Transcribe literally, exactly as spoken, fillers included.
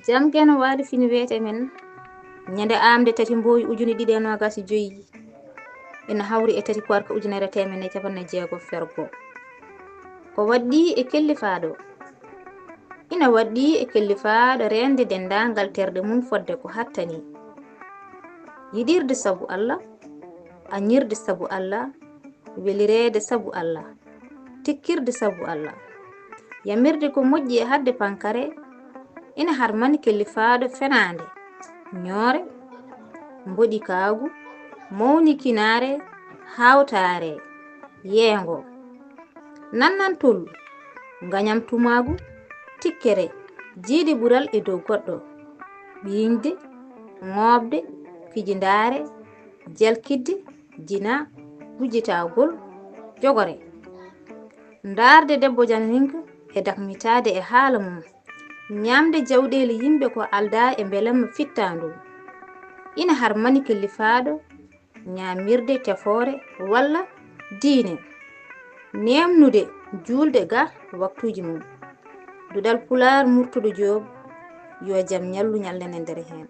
Jam Geno Waali fini weete men ñande aamde tati mbooyi ujune ɗiɗi e noogas e joyi, ina hawri e tati koorka ujunere teemedde capanɗe jeego fergo. Ko waɗɗii e kellifaaɗo? Ina waɗɗii e kellifaaɗo reende denndaangal terɗe mum fodde ko hattani: yiɗirde sabu Allah, añirde sabu Allah, welireede sabu Allah, tikkirde sabu Allah. Yamirde ko moƴƴi e haɗde pankare, ina harmani kellifaaɗo fenaande, ñoore, mboɗikaagu, mawnikinaare, hawtaare, yeengo, nannantol, ngañamtumaagu, tikkere, jiyde ɓural e dow goɗɗo, ɓiiñde, ŋooɓde, fijindaare, jelkitde, jina, wujjitaagol, jogore. Ndaarde debbo janninka e dakmitaade e haala mum, ñaamde jawɗeeli yimɓe ko aldaa e mbelamma fittaandu. Ina harmani kellifaaɗo ñaamirde tefoore walla diine. Neemnude juulde ga waktuuji mum. Duɗal Pulaar Murtuɗo Joob, yo jam ñallu ñallen e nder heen.